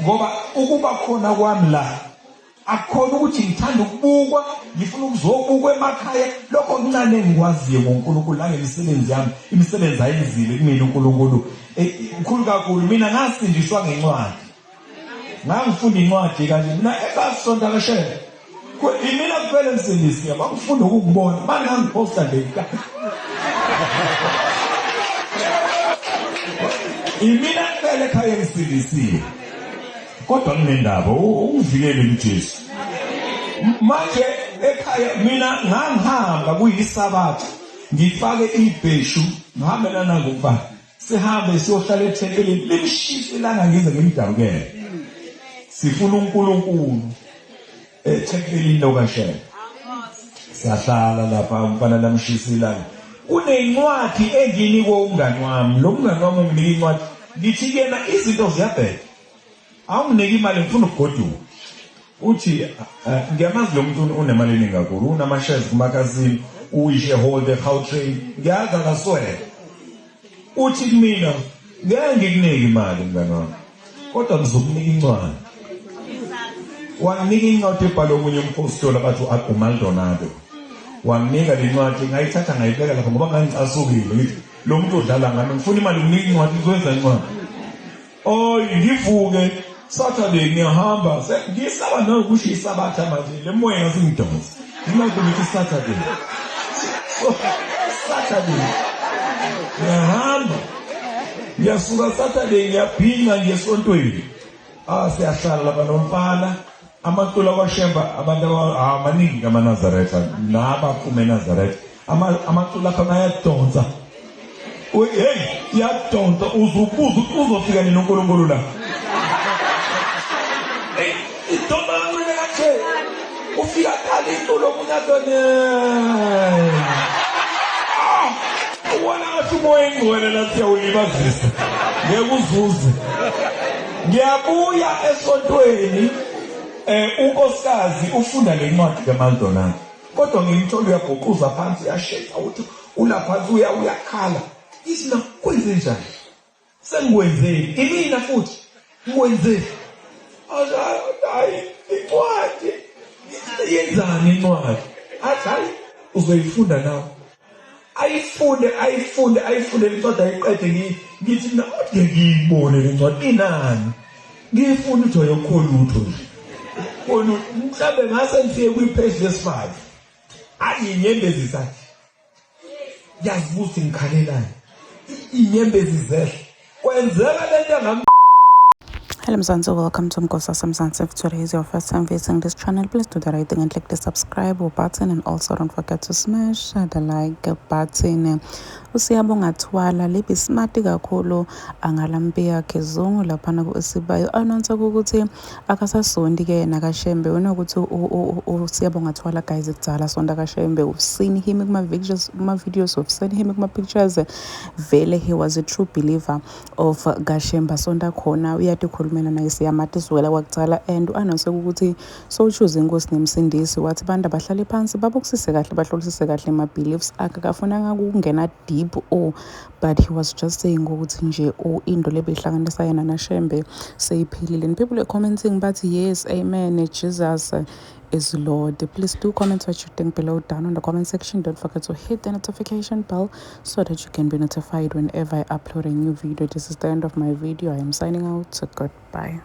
Ngoba ukuba khona kwami la akukhona ukuthi ngithanda ukubukwa, ngifuna ukuzobukwa emakhaya. Lokho okuncane engikwaziyo ngoNkulunkulu nangemisebenzi yami, imisebenzi ayenzile kumina uNkulunkulu mkhulu kakhulu. Mina ngasindiswa ngencwadi. Ngangifunda incwadi kanje mina ebasonta kashele. Imina kuphela emsindisi abakufunda ukungibona bangangiphosta nje. Imina kuphela ekhaya emsindisiwe. Kodwa nginendaba ungivikele uJesu. Manje ekhaya mina ngangihamba kuyisabatha ngifake ibheshu ngihambe nanangokuba Sihambe siyohlala ethempelini limshise ilanga ngize ngimdabukele. Sifuna uNkulunkulu ethempelini lokashela. Siyahlala lapha umfana lamshisa ilanga. Kunencwadi enginikwe umngani wami. Lo mngani wami unginika incwadi. Ngithi kuyena izinto ziyabheda. Awunginike imali ngifuna ukugoduka. Uthi ngiyamazi lo muntu unemali eningi kakhulu, unama-shares kumakasini, uyi-shareholder eGautrain, ngiyazi akaswele. Uthi kumina ngeke ngikunike imali mngani wami, kodwa ngizokunika incwadi. Wanginika incwadi ebhalwe omunye umphostoli abathi uMaldonado. Wanginika le ncwadi ngayithatha ngayibeka lapha ngoba ngangicasukile ngithi lo muntu udlala ngami ngifuna imali nginika incwadi ngizokwenza incwadi. Oy ngivuke Saturday ngiyahamba ngisaba nokusho isabatha manje le moya ngasingidonsa ngilokhu ngithi Saturday so Saturday ngiyahamba ngiyasuka Saturday ngiyabhinca ngiye esontweni ah siyahlala lapha nomfana amaculo akwaShemba abantu amaningi kamaNazaretha nabaphuma eNazaretha amaculo akho ayadonsa hey iyadonsa uzubuza ukuthi uzofika nini uNkulunkulu la idonsa kancane kanje ufika qala iculo omunye athone ubona ngathi umoya engcwele la siyawulibazisa ngeke uzuze Ngiyabuya esontweni eh unkosikazi ufunda le ncwadi kaMaldonado. Kodwa ngimthola uyaguquza phansi uyashesa uthi ulaphansi uya uyakhala. Ithi na kwenze njani? Sengikwenzeni? Imina futhi ngikwenzeni? Hayi incwadi yenzani incwadi? Athi hayi uzoyifunda nawe. Ayifunde ayifunde ayifunde incwadi ayiqede ngithi mina ode ngiyibone le ncwadi inani ngiyifuna ukuthi ayokho lutho nje kona mhlambe ngase ngifike kwi-page lesi-five ayi inyembezi zakhe ngiyazibuza ukuthi ngikhalelani inyembezi zehle kwenzeka lento engam Hello Mzansi, welcome to Mgosa Mzansi. If today is your first time visiting this channel, please do the right thing and click the subscribe button and also don't forget to smash the like button. USiyabonga Thwala libi smart kakhulu angalampi yakhe Zungu laphana ku-Isibayo anonsa ukuthi akasasondi ke yena kaShembe unokuthi uSiyabonga Thwala guys kudzala sonda kaShembe we've seen him kuma-videos kuma-videos we've seen him kuma-pictures vele he was a true believer of kaShembe asonta khona uyatikhulumela naye siyamati sukela kwakucala and u-anonse ukuthi sowuchuze inkosi nemsindisi wathi abantu abahlale phansi babukusise kahle bahlolisise kahle ama-beliefs akhe akafunanga ukungena deep or but he was just saying ukuthi nje oh, into le beyihlanganisa yena nashembe seyiphelile and people are commenting bathi yes amen jesus is Lord. Please do comment what you think below down in the comment section. Don't forget to hit the notification bell so that you can be notified whenever I upload a new video. This is the end of my video. I am signing out. So goodbye.